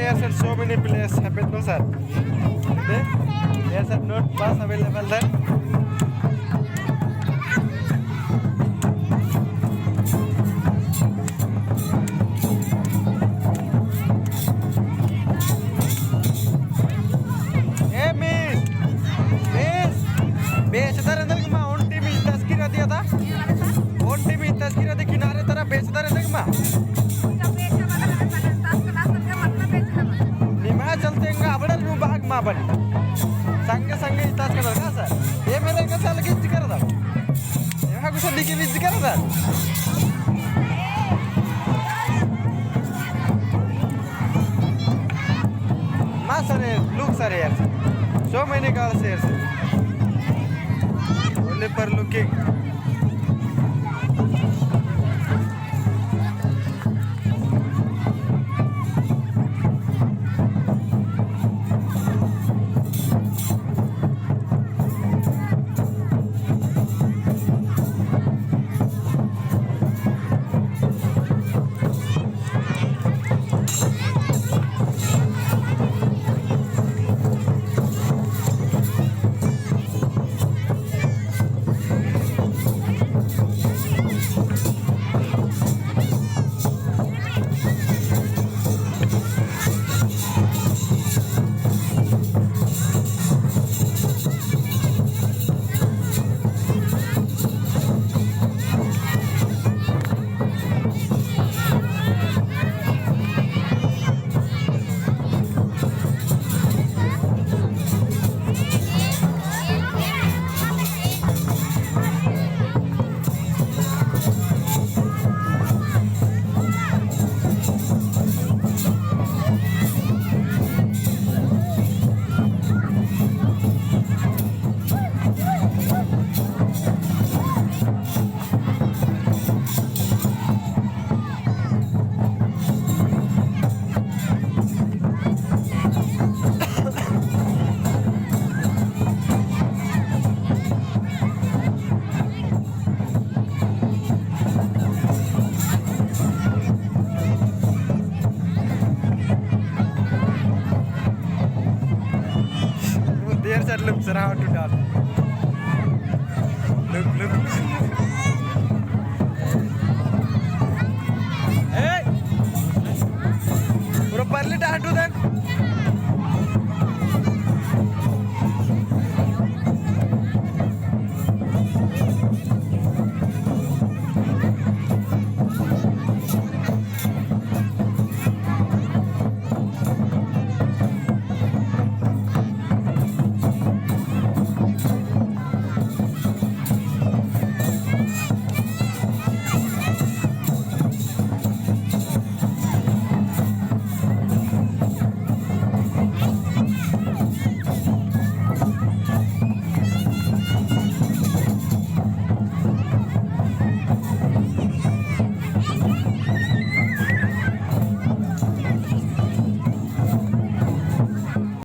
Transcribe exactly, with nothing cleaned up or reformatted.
There are so many place happened, no sir? There, there are not bus available there. ए मिस, मिस, बेचदर एन्देर गे मा, ओन्टी मिस तस्किर अदी अदा? ओन्टी मिस तस्किर अदी किनारे तरा बेचदर एन्देर गे मा? निम्है चलते एंगा अबड़र नू बाग मा बन। संगे संगे इतास करदर का सर? ए मेरे का साल गिज्ज करदर। एमा कुछ लिखे बिज्ज करदर। मा सर, look सर यार। So many girls here, sir. Only for looking. देर चटलम सराव टुटाल।